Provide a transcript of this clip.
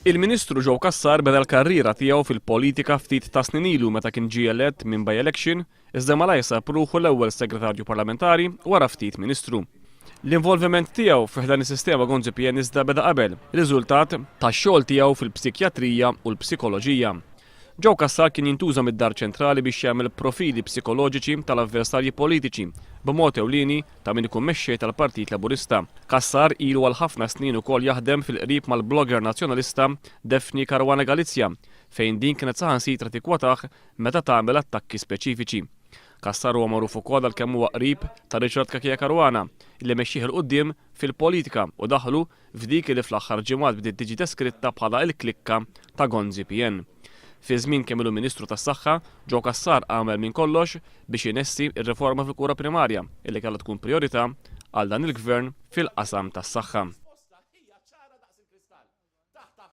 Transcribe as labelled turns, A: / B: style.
A: Il-Ministru Joe Cassar beda l-karriera tiegħu fil-politika ftit ta' snin ilu meta kien ġie elett minn by-election iżda malajr sab ruħu l-ewwel Segretarju Parlamentari u wara ftit Ministru. L-involviment tiegħu fi ħdan is-sistema Gonzi PN iżda beda qabel, riżultat tax-xogħol tiegħu fil-psikjatrija u l-psikoloġija. Joe Cassar kien jintuża mid-Dar Ċentrali biex jagħmel profili psikoloġiċi tal-avversarji politiċi, b'mod ewlieni ta' min ikun mexxej tal-Partit Laburista. Cassar ilu għal ħafna snin ukoll jaħdem fil-qrib mal-blogger Nazzjonalista Daphne Caruana Galizia, fejn din kienet saħansitra tikkwotah meta tagħmel attakki speċifiċi. Cassar huwa magħruf ukoll għal kemm huwa qrib ta' Richard Cachia Caruana, li mexxieh 'il quddiem fil-politika u daħħlu f'dik li fl-aħħar ġimgħat bdiet tiġi deskritta bħala l-klikka ta' Gonzi PN. Fi żmien kemm ilu Ministru tas-Saħħa, Joe Cassar għamel minn kollox biex inessi r-riforma fil-kura primarja li kellha tkun prijorità għal dan il-Gvern fil-qasam tas-saħħa.